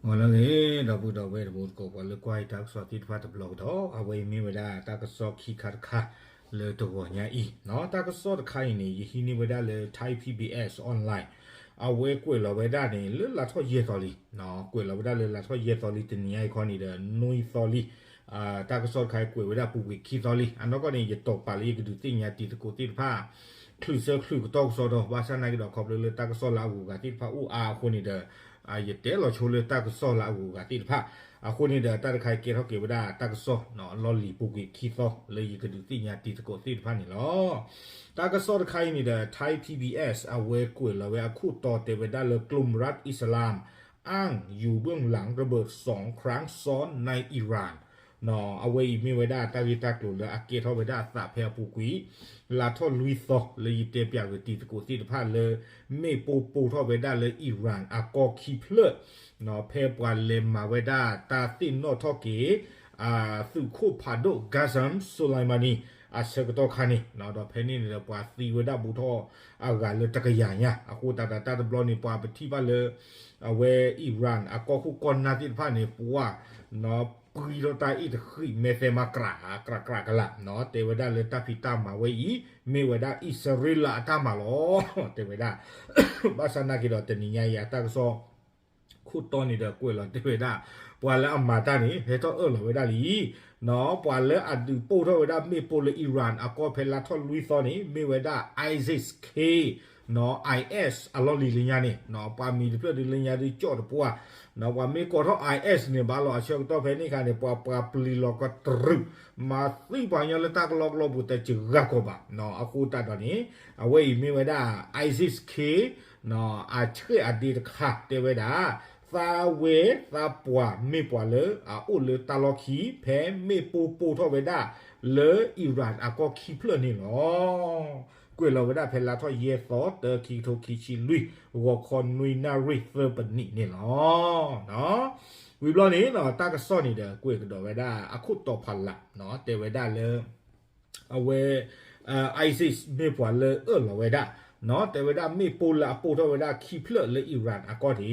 ဂီၤလၢအဂ့ၤ ဒီပုၢ်ဒီဝဲၢ်တံၤသကိး ပှၤလၢကွၢ်ယတၢ်ကစီၣ်သ့ၣ်တဖၣ်တဘျီကဒီး, အဝဲအံၤမ့ၢ်ဝဲဒၣ်တၢ်ကစီၣ်ခံခါတခါလၢတဂီၤညါအံၤ, တၢ်ကစီၣ်တခါအံၤန့ၣ် ယဟံးန့ၢ်ဝဲဒၣ်လၢ Thai PBS online, အဝဲကွဲးလီၤဝဲဒၣ်န့ၣ် လၢလါထီၣ်ယဲၢ်သီလံ, ကွဲးလီၤဝဲဒၣ်လၢလါထီၣ်ယဲၢ်သီလံ တနံၤညါအံၤခီန့ၣ်ဒီး နွံသီလံ, တၢ်ကစီၣ်တခါအံၤကွဲးဝဲဒၣ်ပူၤကွံာ်ခံသီလံ, အနီၢ်ကီၢ်န့ၣ် ယတီၢ်ပာ်လၢယကဒုးသ့ၣ်ညါတံၤသကိးသ့ၣ်တဖၣ် ချုးဆၢချုးကတီၢ်ကစီဒီး ဘၣ်ဆၣ်နာ်က့ဒီး ခီဖျိလၢတၢ်ကစီၣ်လၢအဂုၤအဂၤသ့ၣ်တဖၣ်အိၣ်အါအဃိန့ၣ်ဒီး ယတဲလီၤဆိလၢတၢ်ကစီၣ်လၢအဂုၤအဂၤသ့ၣ်တဖၣ်, အဃိန့ၣ်ဒီး တၢ်တခါအံၤကဲထီၣ်က့ၤဝဲဒၣ်တၢ်ကစီၣ်လီၢ်လံၤပူၤကွံာ်ခံသီလၢယကဒုးသ့ၣ်ညါတံၤသကိးသ့ၣ်တဖၣ်န့ၣ်လီၤ. တၢ်ကစီၣ်တခါအံၤန့ၣ်ဒီး Thai PBS အဝဲကွဲးလီၤဝဲအခိၣ်တီတဲဝဲဒၣ်လၢ กลุ่มรัฐอิสลามอ้างอยู่เบื้องหลังระเบิดสองครั้งซ้อนในอิหร่าน အဝဲအံၤမ့ၢ်ဝဲဒၣ်တၢ်ဂ့ၢ်တၢ်ကျိၤလၢအကဲထီၣ်ဝဲဒၣ်အသးဖဲအပူၤကွံာ် လါထီၣ်လွံၢ်သီလၢယတဲပၠးက့ၤတံၤသကိးသ့ၣ်တဖၣ်လၢ မ့ၣ်ပိၢ်ပိၢ်ထီၣ်ဝဲဒၣ်လၢ Iran အကီၢ်ခံဖျၢၣ်, ဖဲပှၤလဲၤမၤဝဲဒၣ်တၢ်သ့ၣ်နီၣ်ထီၣ်က့ၤ သုးခိၣ်ဖးဒိၣ် Qasem Soleimani အဆၢကတီၢ်ခါန့ၣ်, ဒီးဖဲန့ၣ်န့ၣ်ဒီး ပှၤသံဝဲဒၣ်ဘူးထီၣ်အဂၤလၢတကယၤညါ, အဃိသတးဒီးတၢ်တဘျီန့ၣ် ပှၤပထံၣ်ဘၣ်လၢ အဝဲ Iran အကီၢ်ခိၣ်ကီၢ်နၢ်သ့ၣ်တဖၣ်န့ၣ် ပှၤ ပှံထီၣ်တၢ်အ့ၣ်တဃံး မဲသဲမၤကြး ကြးကြးကလာ်, တဲဝဲဒၣ်လၢတၢ်ဖံးတၢ်မၤဝဲအံၤ မ့ၢ်ဝဲဒၣ်အံၣ်စရ့လးအတၢ်မၤလီၤ, တဲဝဲဒၣ်, ဘၣ်ဆၣ်နာ်က့ဒီး တနံၤညါအံၤအတၢ်ကစီၣ် ခိၣ်တီန့ၣ်ဒီးကွဲးလီၤတဲဝဲဒၣ် ပှၤလၢအမၤတၢ်န့ၣ် ဟဲထီၣ်အၢၣ်လီၤဝဲဒၣ်လံ, ပှၤလၢအဒုးပိၢ်ထီၣ်ဝဲဒၣ်မ့ၣ်ပိၢ်လၢ Iran အကီၢ်ဖဲလါထီၣ်လွံၢ်သီန့ၣ် မ့ၢ်ဝဲဒၣ် ISIS-K, IS အလီၢ်လံၤလၢညါန့ၣ်, ပှၤမံၤတဖျၢၣ်ဒုးလၢညါဒုးကၠီၣ်တပှၢ်, ပှၤမ့ၢ်ကိးထီၣ် IS န့ၣ် ဘၣ်လီၤအဆၢကတီၢ်ဖဲန့ၣ်အခါန့ၣ် ပှၤပှၤပျံၤလီၤကတြူး မၤသံပှၤကညီလၢတၢ်ကလီကလီပူၤတစှၤဂၤကီးဘၣ်, အဃိသတးဒီးန့ၣ် အဝဲအံၤမ့ၢ်ဝဲဒၣ် ISIS-K အဆှဲးအဒ့တခါတဲဝဲဒၣ်, သးဝဲသးပှၢ်မ့ၢ်ပှၤလၢအအိၣ်လၢတၢ်လီၢ်ခံ ဖဲမ့ၣ်ပိၢ်ပိၢ်ထီၣ်ဝဲဒၣ်လၢ Iran အကီၢ်ခံဖျၢၣ်န့ၣ်လီၤ. ကွဲးလီၤဝဲဒၣ်ဖဲလါထီၣ်ယဲၢ်သီ တၢ ခံကထိခံဆံလွံၢ် ဂီၤခီနွံနၣ်ရံၣ်သၢပနံးန့ၣ်လီၤ. ဝံၤဘျီန့ၣ် တၢ်ကစီၣ်န့ၣ်ဒီး ကွဲးကဒီးဝဲဒၣ်အခိၣ်တီဖးလး တဲဝဲဒၣ်လၢ အဝဲ ISIS မ့ၢ်ပှၤလၢအၢၣ်လီၤဝဲဒၣ်, တဲဝဲဒၣ်မ့ၣ်ပိၢ်လၢအပိၢ်ထီၣ်ဝဲဒၣ်ခံဖျၢၣ်လၢ Iran အကီၢ်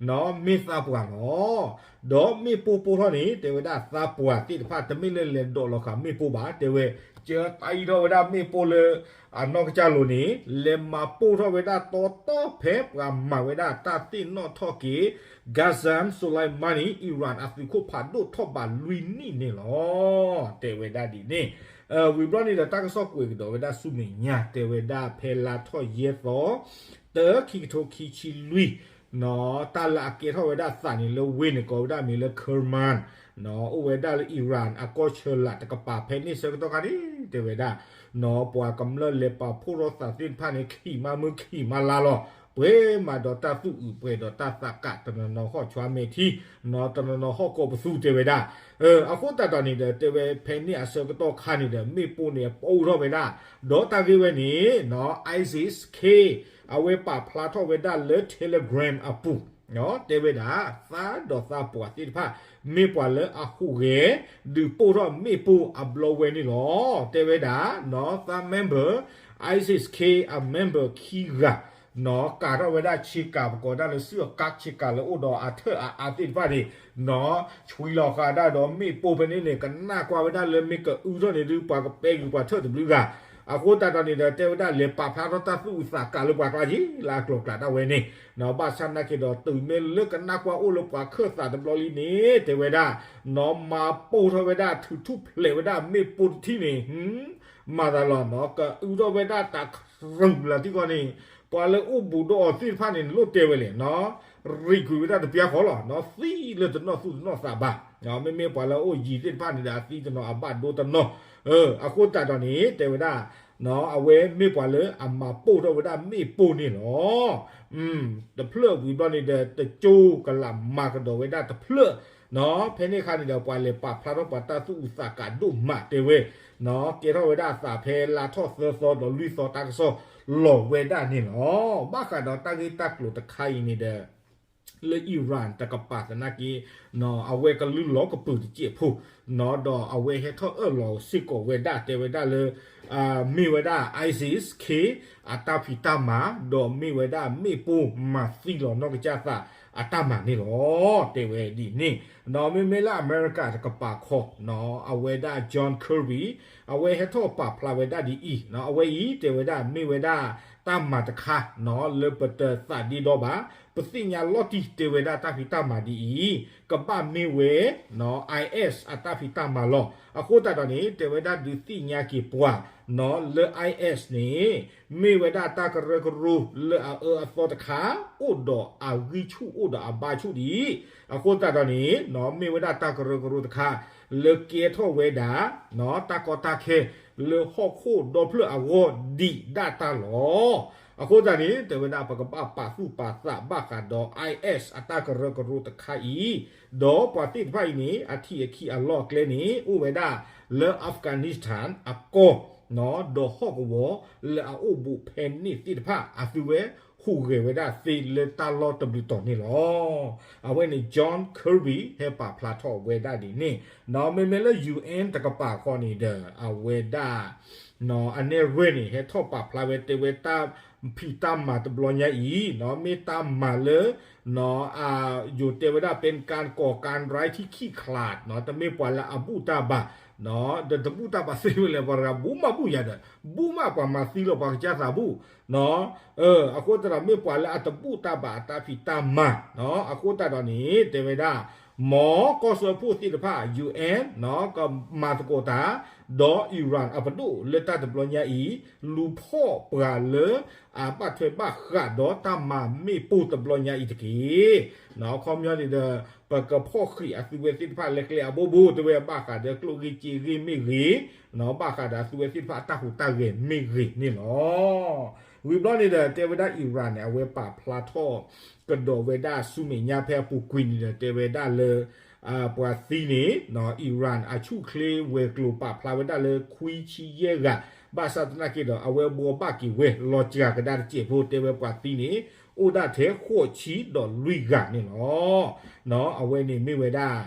န့ၣ် မ့ၢ်သးပှၢ်လီၤ. ဒီးမ့ၣ်ပိၢ်ပိၢ်ထီၣ်န့ၣ် တဲဝဲဒၣ်သးပှၢ်သ့ၣ်တဖၣ် တမ့ၢ်လၢလဲၤဒိးလီၤဃာ်မ့ၣ်ပိၢ်ဘၣ်, တဲဝဲ ကၢတၢ်အံးထီၣ်ဝဲဒၣ်မ့ၣ်ပိၢ်လၢ အနီၢ်ကစၢ်လိၤန့ၣ် လဲၤမၤပိၢ်ထီၣ်ဝဲဒၣ်တီတီဖဲပှၤမၤဝဲဒၣ်တၢ်သ့ၣ်နီၣ်ထီၣ်က့ၤ Qasem Soleimani Iran အသုးခိၣ်ဖးဒိၣ်ထီၣ်ဘးလွံၢ်နံၣ်န့ၣ်လီၤ. တဲဝဲဒၣ်ဒ်န့ၣ်, ဝံၤဘျီန့ၣ်ဒီး တၢ်ကစီၣ်ကွဲးကဒီးဝဲဒၣ်ဆူမဲာ်ညါ တဲဝဲဒၣ်ဖဲလါထီၣ်ယဲၢ်သီ တၢ ခံကထိခံဆံလွံၢ် တၢ်လၢအကဲထီၣ်ဝဲဒၣ်သးန့ၣ်လၢဝ့ၢ်န့ၣ် ကိးဝဲဒၣ်မ့ၢ်လၢ Kerman, အိၣ်ဝဲဒၣ်လၢ Iran အကီၢ်ဆၢလာ်တကပၤ ဖဲန့ၣ်ဆၢကတီၢ်ခါန့ၣ် တဲဝဲဒၣ် ပှၤကမျၢၢ်လဲၤပာ်ဖှိၣ်ထီၣ်သးသ့ၣ်တဖၣ်န့ၣ် ခံးမးမုၢ်ခံးမးလါလီၤ. ပှဲၤမးဒီးတၢ်သူၣ်အုး ပှဲၤဒီးတၢ်သးကး တနီၤနီၤဟီၣ်ဆွါမဲာ်ထံ, တနီၤနီၤဟီၣ်ကိးပသူ တဲဝဲဒၣ်. အဃိသတးဒီးန့ၣ်ဒီး တဲဝဲဖဲန့ၣ်အဆၢကတီၢ်ခါန့ၣ်ဒီး မ့ၣ်ပိၢ်န့ၣ်ပိၢ်ထီၣ်ဝဲဒၣ်, ဒီးတၢ်ဂ့ၢ်ဝဲန့ၣ် ISIS-K အဝဲပာ်ဖျါထီၣ်ဝဲဒၣ်လၢ Telegram အပူၤ တဲဝဲဒၣ် သးဒီးသးပှၢ်သ့ၣ်တဖၣ် မ့ၢ်ပှၤလၢအဟူးဂဲၤ ဒုးပိၢ်ထီၣ်မ့ၣ်ပိၢ်အဘျီဝဲန့ၣ်လီၤ. တဲဝဲဒၣ် သး member, ISIS-K အ member ခံဂၤ ကၤထီၣ်ဝဲဒၣ်ဆ့ကၤ ပကိးဒၣ်လၢ စုအကါဆ့ကၤ လၢအိၣ်ဒီးအထၢၣ်အအါသ့ၣ်တဖၣ်န့ၣ် ဆွံလီၤဃာ်ဒၣ်ဒီးမ့ၣ်ပိၢ်ဖဲန့ၣ်န့ၣ် ကနၣ်ကွၢ်ဝဲဒၣ်လၢမ့ၢ်ကအုထီၣ်န့ၣ်ဒုး ပှၤကပဲဂ့ၤပှၤထၢၣ်တဘျုးဂၤ, အဃိသတးဒီးန့ၣ်ဒီး တဲဝဲဒၣ်လဲၤပာ်ဖျါထီၣ်တၢ်သူၣ်အုးသးကးလၢပှၤကျါက့ၤ လၢအကျိၤကျဲဒၣ်ဝဲန့ၣ်, ဘၣ်ဆၣ်နာ်က့ဒီး တုၤမ့ၢ်လၢကနၣ်ကွၢ်အိၣ်လၢပှၤခၢၣ်သးတဘျီလံန့ၣ် တဲဝဲဒၣ် နီၢ်မၤပိၢ်ထီၣ်ဝဲဒၣ် ထုးထူၣ်ဖျဲးဝဲဒၣ်မ့ၣ်ပိၢ်တထံၣ်န့ၣ် မၤသးလီၤနီၤ ကအုထီၣ်ဝဲဒၣ်တၢ်ကရူၢ်လၢတံၢ်ကီၢ်န့ၣ် ပှၤလၢအိၣ်ဘူးဒီးအီၤသ့ၣ်တဖၣ်န့ၣ် လိၣ်တဲဝဲလဲၣ်နီၤ ရံၣ်ကွံာ်ဝဲဒၣ်တပျၢ်ဃီလီၤနီၤ သံလၢတနီၣ်သူၣ်တနီၣ်သးဘၣ်, မ့မ့ၢ်ပှၤလၢအိၣ်ယံၤသ့ၣ်တဖၣ်န့ၣ်ဒီး အသံတနီၤ အဘၣ်ဒိတနီၤ, အဃိသတးဒီးန့ၣ် တဲဝဲဒၣ် အဝဲမ့ၢ်ပှၤလၢအမၤပိၢ်ထီၣ်ဝဲဒၣ်မ့ၣ်ပိၢ်န့ၣ်လီၤ. တဖျၢၣ်ဝံၤဘျီန့ၣ်ဒီး တကၠိကလးမၤကဒီးဝဲဒၣ်တဖျၢၣ်, ဖဲန့ၣ်အခါန့ၣ်ဒီး ပှၤလဲၤပာ်ဖျါထီၣ်ပှၤတၢ်သူၣ်အုးသးကးဒိၣ်မးတဲဝဲ, ကဲထီၣ်ဝဲဒၣ်အသးဖဲလါထီၣ်သၢသီဒီးလွံၢ်သီတၢ်ကစီၣ်လီၤဝဲဒၣ်န့ၣ်လီၤ. ဘၣ်ဃးဒီးတၢ်ဂ့ၢ်တၢ်ကျိၤတခါအံၤန့ၣ်ဒီး လၢ Iran တကပၤသနာ်က့ အဝဲကလုၢ်လီၤကပုာ်တစဲးဖိ ဒီးအဝဲဟဲထီၣ်အၢၣ်လီၤစ့ၢ်ကီးဝဲဒၣ် တဲဝဲဒၣ်လၢ မ့ၢ်ဝဲဒၣ် ISIS-K အတၢ်ဖံးတၢ်မၤ ဒီးမ့ၢ်ဝဲဒၣ်မ့ၣ်ပိၢ်မၤသံလီၤနီၢ်ကစၢ်သး အတၢ်မၤန့ၣ်လီၤ တဲဝဲဒ်န့ၣ်. ဒီးမ့မ့ၢ်လၢအမဲရကၤတကပၤခီ အဝဲဒၣ် John Kirby အဝဲဟဲထီၣ်ပာ်ဖျါဝဲဒၣ်ဒ်အံၤ, အဝဲအံၤတဲဝဲဒၣ်မ့ၢ်ဝဲဒၣ်တၢ်မၤတခါ လၢပတသးဒ့ဒီဘၣ်, ပသ့ၣ်ညါလီၤတံၢ်တဲဝဲဒၣ်တၢ်ဖံးတၢ်မၤဒ်အံၤ, ကဘၣ်မ့ၢ်ဝဲ IS အတၢ်ဖံးတၢ်မၤလီၤ. အဃိသတးဒီးန့ၣ် တဲဝဲဒၣ်ဒုးသ့ၣ်ညါက့ၤပှၤ လၢ IS န့ၣ် မ့ၢ်ဝဲဒၣ်တၢ်ကရၢကရိလၢအအၢအသီတခါ အိၣ်ဒီးအဂံၢ်ဆူၣ်အိၣ်ဒီးအဘါဆူၣ်ဒံး, အဃိသတးဒီးန့ၣ် မ့ၢ်ဝဲဒၣ်တၢ်ကရၢကရိတခါ လၢကဲထီၣ်ဝဲဒၣ် တၢ်ကီတၢ်ခဲလၢဟီၣ်ခိၣ်ဒီဖျၢၣ်အဂီၢ်ဒံးဒၣ်တၢ်လီၤ. အဃိသတးန့ၣ် တဲဝဲဒၣ်ပကဘၣ်ပာ်သူၣ်ပာ်သးဘၣ်ဃးဒီး IS အတၢ်ကရၢကရိတခါအံၤ, ဒီးပှၤသ့ၣ်တဖၣ်အံၤန့ၣ် အထံၣ်အခံအလီၢ်အကျဲန့ၣ် အိၣ်ဝဲဒၣ်လၢ Afghanistan အကီၢ် ဒီးဟီၣ်ကဝီၤလၢအအိၣ်ဘူးဖဲန့ၣ်သ့ၣ်တဖၣ် အသုဝဲဟူးဂဲၤဝဲဒၣ်သ့လၢတၢ်လီၢ်တဘျုးတီၤန့ၣ်လီၤ. အဝဲန့ၣ် John Kirby ဟဲပာ်ဖျါထီၣ်ဝဲဒၣ်ဒ်န့ၣ်, ဒီးမ့မ့ၢ်လၢ UN တကပၤဃီန့ၣ်ဒီး အဝဲဒၣ် အနဲၣ်ရွဲၣ်န့ၣ် ဟဲထီၣ်ပာ်ဖျါဝဲတဲဝဲတၢ်ဖံးတၢ်မၤတဘျီညါအံၤ မ့ၢ်တၢ်မၤလၢ ယိၤတဲဝဲဒၣ် เป็นการก่อการร้ายที่ขี้ขลาด တမ့ၢ်ပှၤလၢအဘူၣ်တၢ်ဘၣ် ဒီးတဘူၣ်တၢ်ဘၣ်သ့ဝဲလဲၣ် ပှၤတဂၤဘူၣ်မးဘူၣ်ယၤဒီး ဘူၣ်မးပှၤမၤသံလီၤပှၤကစၢ်သးဘူၣ် အဃိသတးဒီးမ့ၢ်ပှၤလၢအတဘူၣ်တၢ်ဘၣ်အတၢ်ဖံးတၢ်မၤ အဃိသတးဒီးန့ၣ် တဲဝဲဒၣ် မ်ကီၢ်စၢဖှိၣ်သ့ၣ်တဖၣ် UN ကမၤသကိးတၢ် ဒီး Iran အပဒိၣ်လၢတၢ်တဘျီညါအံၤ လူၤဖီၣ်ပှၤလၢအဘၣ်ထွဲဘၣ်ဃးဒီးတၢ်မၤမ့ၣ်ပိၢ်တဘျီညါအံၤတက့ၢ်. ခီပညီန့ၣ်ဒီး ပကဖီၣ်ဃံးအသုဝဲသ့ၣ်တဖၣ်လၢကျဲအဘိဘိ တဲဝဲဘၣ်ဃးဒီးကျိၣ်ဂ့ၢ်စ့ဂ့ၢ်မ့ၢ်ဂ့ၤ ဘၣ်ဃးဒီးအသုဝဲသ့ၣ်တဖၣ်အတၢ်ဟူးတၢ်ဂဲၤမ့ၢ်ဂ့ၤန့ၣ်လီၤ. ဝံၤဘျီန့ၣ်ဒီး တဲဝဲဒၣ် Iran န့ၣ် အဝဲပာ်ဖျါထီၣ်ကဒီးဝဲဒၣ်ဆူမဲာ်ညါဖဲအပူၤကွံာ်န့ၣ်ဒီး တဲဝဲဒၣ်လၢ ပှၤသံန့ၣ် Iran အဆူၣ်ချ့ဝဲၤကျိၤပာ်ဖျါဝဲဒၣ်လၢခွံဆံယဲၢ်ဂၤ ဘၣ်ဆၣ်သနာ်က့ဒီး အဝဲဘှီဘၣ်က့ၤဝဲလီၤစှၤကဒါတစဲးဖိ တဲဝဲပှၤသံန့ၣ် အိၣ်ဒၣ်ထဲဃိးဆံဒီးလွံၢ်ဂၤန့ၣ်လီၤ. အဝဲန့ၣ်မ့ၢ်ဝဲဒၣ်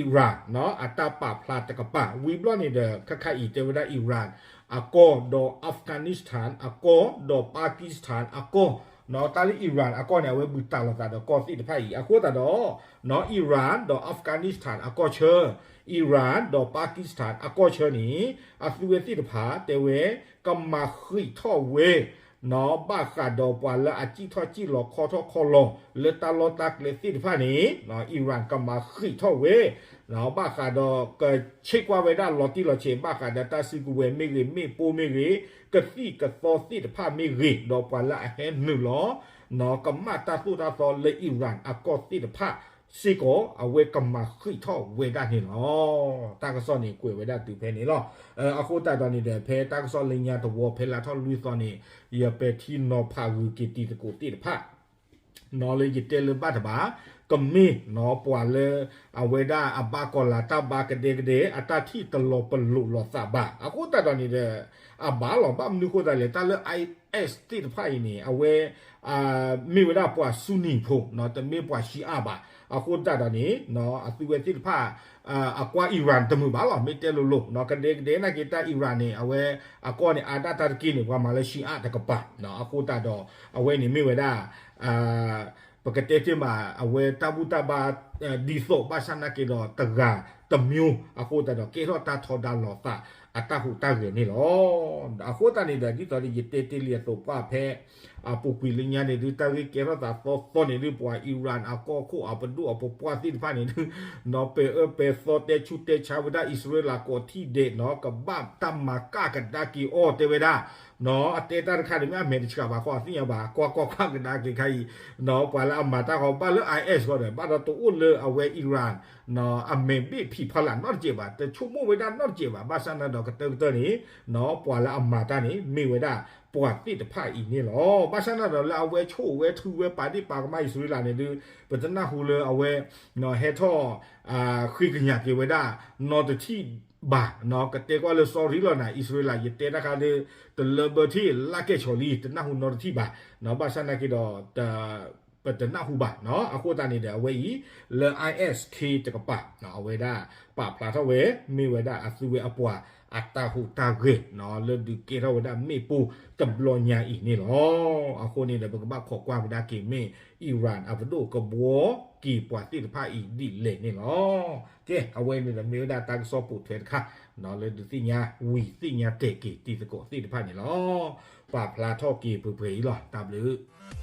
Iran အတၢ်ပာ်ဖျါတကပၤ ဝံၤဘျီန့ၣ်ဒီး ခဲခါအံၤတဲဝဲဒၣ် Iran အကီၢ်ဒီး Afghanistan အကီၢ်ဒီး Pakistan အကီၢ် တၢ်လၢ Iran အကီၢ်န့ၣ် အဝဲဘုၣ်တၢ်လိာ်သးဒီးကီၢ်သ့ၣ်တဖၣ်အံၤ အဃိသတးဒီး Iran ဒီး Afghanistan အကီၢ်ဆၢ Iran ဒီး Pakistan အကီၢ်ဆၢန့ၣ် အသုဝဲသ့ၣ်တဖၣ်တဲဝဲ ကမၤဃံးထီၣ်ဝဲ ဘၣ်ဃးဒီးပှၤလၢအစံၣ်ထီၣ်စံၣ်လီၤခီထီၣ်ခီလီၤ လၢတၢ်လီၢ်တၢ်ကျဲသ့ၣ်တဖၣ်န့ၣ် Iran ကမၤဃံးထီၣ်ဝဲ ဘၣ်ဃးဒီးကဆ့ကွၢ်ဝဲဒၣ်လီၤတံၢ်လီၤဆဲး ဘၣ်ဃးဒီးတၢ်စုကဝဲၤမ့ၢ်ဂ့ၤ မ့ၣ်ပိၢ်မ့ၢ်ဂ့ၤ ကသံၣ်ကသီသ့ၣ်တဖၣ်မ့ၢ်ဂ့ၤ ဒီးပှၤလၢအဟဲနုာ်လီၤ ကမၣ်တၢ်သိၣ်တၢ်သီလၢ Iran အကီၢ်သ့ၣ်တဖၣ်စ့ၢ်ကီး အဝဲကမၤဃံးထီၣ်ဝဲဒၣ်န့ၣ်လီၤ. တၢ်ကစီၣ်န့ၣ်ကွဲးဝဲဒၣ်တုၤဖဲန့ၣ်လီၤ. အဃိသတးဒီးန့ၣ်ဒီး ဖဲတၢ်ကစီၣ်လၢညါတဝီဖဲလါထီၣ်လွံၢ်သီန့ၣ် ယပဲာ်ထံနီၤဖးဂုာ်က့ၤတံၤသကိးသ့ၣ်တဖၣ် နီၢ်လၢယတဲလၢဘၣ်တဘၣ် ကမ့ၢ်နီၢ်ပှၤလၢ အဝဲဒၣ်အဘၣ်ကီၤလၤတၢ်ဘါကဒဲကဒဲ အတၢ်ထံၣ်တလီၤပလိာ်လိာ်သးဘၣ်. အဃိသတးဒီးန့ၣ်ဒီး အဘၣ်လီၤ ဘၣ်မနုၤဃိသတးလဲၣ် တၢ်လၢ IS သ့ၣ်တဖၣ်အံၤန့ၣ် အဝဲ မ့ၢ်ဝဲဒၣ်ပှၤဆူနံၤဖိ တမ့ၢ်ပှၤရှံးအါဘၣ်. အဃိသတးဒီးန့ၣ် အသုဝဲသ့ၣ်တဖၣ် အကွၢ် Iran တမုာ်ဘၣ်လီၤ မ့ၢ်တဲလိၤလိၤ ကဒဲကဒဲနာ်က့ၤတၢ် Iran န့ၣ် အဝဲအကီၢ်န့ၣ် အါဒၣ်တၢ်တက့ၢ်န့ၣ် ပှၤမၤလၢရှံးအါတကပၤ အဃိသတးဒီး အဝဲန့ၣ်မ့ၢ်ဝဲဒၣ် ပကတဲတ့ၢ်မး အဝဲတၢ်ဘူၣ်တၢ်ဘါ ဒ်သိး ဘၣ်ဆၣ်နာ်က့ၤဒီး တဂၤတမံၤ အဃိသတးဒီး ကဲထီၣ်တၢ်ထီဒါလိာ်သး အတၢ်ဟူးတၢ်ဂဲၤန့ၣ်လီၤ. အဃိသတးန့ၣ်ဒီး ဒ်သိးဒီးယတဲတ့ၢ်လံအသိးပှၢ်ဖဲ အပူၤကွံာ်လၢညါန့ၣ်ဒုး တၢ်ဂ့ၢ်ကဲထီၣ်သးသီသီန့ၣ်ဒုး ပှၤ Iran အကီၢ်ခိၣ်အပဒိၣ်အပပှၢ်သ့ၣ်တဖၣ်န့ၣ်ဒုး နီၢ်ပဲာ်အၢပဲာ်သီတဲဆူးတဲဆါဝဲဒၣ် အံၣ်စရ့လးကိးထံၣ်ဒဲးနီၢ် ကဘၣ်တၢ်မၤကၣ်ကဒါက့ၤအီၤတဲဝဲဒၣ် နီၢ် အတဲတၢ်တခါန့ၣ် မ့ၢ်အမဲာ်တဆှးဘၣ်ဃီ အသ့ၣ်ညါဘၣ် ကွၢ်ကွၢ်ကွၢ်ကဒါက့ၤခါအံၤ နီၢ် ပှၤလၢအမၤတၢ်ဃီ ဘၣ်လၢ IS ဃီဒီး ဘၣ်ဒီးတအိၣ်လၢအဝဲ Iran နီၢ် အမဲာ်ဘ့ၣ်ဖံးဖီလာ်နီတစဲးဘၣ် တဆိကမိၣ်ဝဲဒၣ်နီတစဲးဘၣ် ဘၣ်ဆၣ်နာ်ဒီးကတၢၢ်ကတၢၢ်န့ၣ် နီၢ် ပှၤလၢအမၤတၢ်န့ၣ် မ့ၢ်ဝဲဒၣ်ပှၤသ့ၣ်တဖၣ်အံၤန့ၣ်လီၤ. ဘၣ်ဆၣ်နာ်ဒီးလၢအဝဲဆိၣ်ဝဲထုဝဲပာ်ဒ့ၣ်ပာ်ကမၣ် အံၣ်စရ့လးန့ၣ်ဒုး ပတနၢ်ဟူလၢအဝဲ နီၢ် ဟဲထီၣ် ဃ့ကညးက့ၤဝဲဒၣ် နီတထံၣ်ဘၣ် နီၢ် ကတဲကွၢ်လၢ sorry လီၤနၤ အံၣ်စရ့လး ယတဲတၢ်ခါဒုး တလၢဘၢထံၣ် လၢကဲၣ်ဆီၣ်လံ တနၢ်ဟူနီတထံၣ်ဘၣ် နီၢ် ဘၣ်ဆၣ်နာ်က့ၤဒီး ပတနၢ်ဟူဘၣ် နီၢ် အဃိသတးန့ၣ်ဒီး အဝဲအံၤ လၢ ISK တကပၤ နီၢ် အဝဲဒၣ် ပာ်ဖျါထီၣ်ဝဲ မ့ၢ်ဝဲဒၣ်အသုဝဲအပှၤ အတၢ်ဟူးတၢ်ဂဲၤနီၤ လၢဒုးကဲထီၣ်ဝဲဒၣ်မ့ၣ်ပိၢ်တဘျီညါအံၤန့ၣ်လီၤ. အဃိန့ၣ်ဒီး ပကဘၣ်ခိးကွၢ်ကဒါက့ၤမ့ၢ် Iran အပဒိၣ်ကဘှီက့ၤပှၤသ့ၣ်တဖၣ်အံၤဒ်လဲၣ်န့ၣ်လီၤ. ကဲ အဝဲန့ၣ်ဒီးမ့ၢ်ဝဲဒၣ်တၢ်ကစီၣ်ပိာ်ထွဲတခါနီၤ လၢဒုးသ့ၣ်ညါဝံၤသ့ၣ်ညါတဲာ်က့ၤတံၤသကိးသ့ၣ်တဖၣ်န့ၣ်လီၤ. ပာ်ဖျါထီၣ်က့ၤပှဲၤပှဲၤအံၤလီၤ. တၢ်ဘျုး